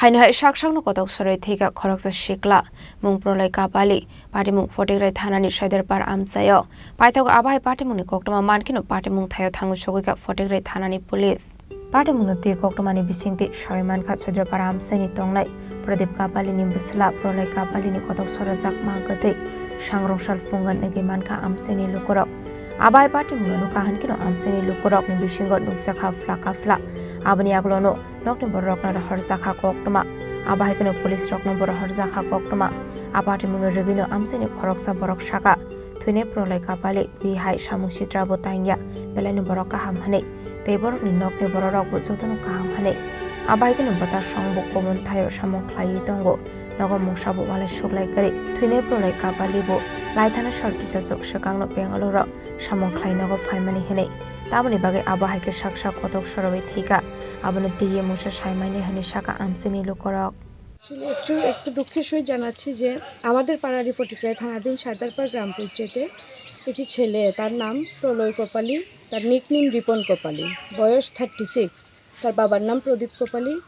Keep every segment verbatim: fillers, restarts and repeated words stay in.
Haino hai sak sakno kotok sorwi thwikha khoroksa sikla, mung Proloi Kapali, patimung Photigrai thanani Saidarpar amchaio. Paithago abo hai patimungni koktwma mankheno patimung thaio thangwi sogwikha Photigrai thanani police. Patimungno twi koktwmani bisingtwi sawi mankha Saidarpar amchaini tongnai Pradip Kapalini bwsla Proloi Kapalini kotok sorajak ma kwtwi sangrong sal phungan wngwi mankha amchaini lukurok. Abo hai patimungno nukha hwnkhe no amchaini lukurokni bisingo nukjakha phlaka phla. Aboni yagulono nokni bororokno rohorjakha koktwma. Abo hai kheno police rokno bo rohorjakha koktwma. A patimungno rwgwino amchaini khoroksa borok sakha, "Thwinai Proloi Kapali, bui hai samung sitra bo tangya, belaino borok kaham," hwnwi. Tei borokni nokni bororok bo jotono kaham hwnwi. Abo hai kheno bwtasong bo kubun thaio samung khlaiwi tongo. Nogo mungsa bo walai suklai kwrwi. Thwinai Proloi Kapali bo laithana sal kisachuk swkangno Bangalore-o samung khlai nogo phaimani hwnwi. Tamoni bagwi abo hai khe sak sak kotok sorwi thwikha. Abono twiwi mungsa saimani hwnwi sakha amchaini lukurok. Actually, একটু, একটু দুঃখের সহিত জানাচ্ছি যে আমাদের পাড়ারই ফটিকরায় থানাধীন সাইদারপাড় গ্রাম পঞ্চায়েতে একটি ছেলে, তার নাম প্রলয় কপালী, তার নিকনেম রিপন কপালী, বয়স থার্টি সিক্স। তার বাবার নাম প্রদীপ কপালী।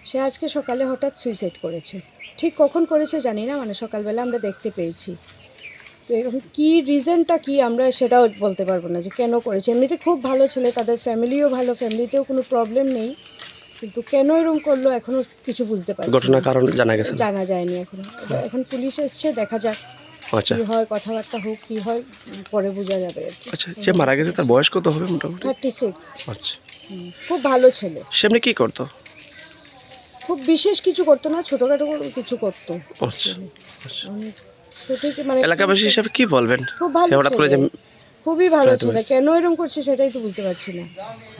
সে আজকে সকালে হঠাৎ সুইসাইড করেছে। ঠিক কখন করেছে জানি না, মানে সকালবেলা আমরা দেখতে পেয়েছি। তো এখন কী রিজনটা কী আমরা সেটাও বলতে পারবো না যে কেন করেছে। এমনিতে খুব ভালো ছেলে, তাদের ফ্যামিলিও ভালো, ফ্যামিলিতেও কোনো প্রবলেম নেই, কিন্তু কেন এরকম করলো এখনও কিছু বুঝতে পারছি না। ঘটনার কারণ জানা গেছে না? জানা যায়নি এখনো। এবার এখন পুলিশ এসছে, দেখা যাক আচ্ছা। কী হয়, কথাবার্তা হোক, কী হয়, উম, পরে বোঝা যাবে আর কি। আচ্ছা, যে মারা গেছে তার বয়স কত হবে মোটামুটি? Thirty six. আচ্ছা। হুম, খুব ভালো ছেলে। সে এমনি কি করতো? খুব বিশেষ কিছু করতো না, ছোটোখাটো কিছু করতো। আচ্ছা, আচ্ছা। উম, সঠিক মানে এলাকাবাসী হিসাবে কি বলবেন? খুব ভালো হঠাৎ করে যে ছেলে। খুবই ভালো ছেলে। কেন এরকম করছে সেটাই তো বুঝতে পারছি না।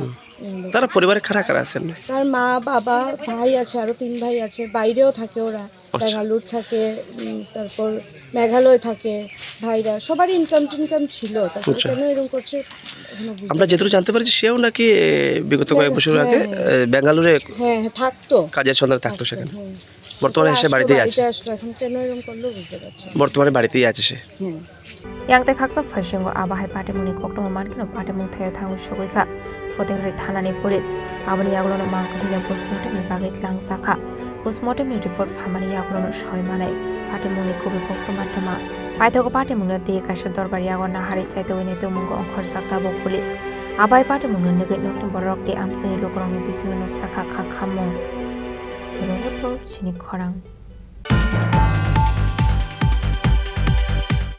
হুম। এরকম। তারা পরিবারে কারা কারা আছেন? তার মা, বাবা, ভাই আছে, আরো তিন ভাই আছে, বাইরেও থাকে ওরা। আচ্ছা। ব্যাঙ্গালোর থাকে, উম, তারপর মেঘালয় থাকে, ভাইরা, সবারই ইনকাম টিনকাম ছিল, তারপরে আচ্ছা। কেন এরকম করছে এখনো বুঝতে আমরা যেটুকু জানতে পারছি, সেও নাকি, এ, বিগত কয়েক বছর আগে, হ্যাঁ, হ্যাঁ। এ, ব্যাঙ্গালোরে হ্যাঁ, হ্যাঁ, থাকতো। কাজের সন্ধানে থাকতো থাকতো, সেখানে। হুম। বর্তমানে এসে আসলো, বাড়িতেই আছে। বাড়িতে আসলো, এখন কেন এরকম করলো বুঝতে পারছি না। বর্তমানে বাড়িতেই আছে সে। হুম। Yang tei khaksa phaisingo abo hai patimungni koktwma mankheno patimung thaio thangwi sogwi kha Photigrai thanani police. Aboni yagulono mangkwthwino postmortemni bagwi tlangjakha. Postmortemni report phaimani yagulono sawi manai patimungni kubui koktwma twma. Paithago patimungno tei kaisa dorbar yago naharwi chaitogwi nai tongmungo ongkhorjak tabuk police. Abo hai patimungno nugwi nokni bororok tei amchaini lukurokni bisingo nukjakha kha khammung. Bureau Report, Chini Khorang.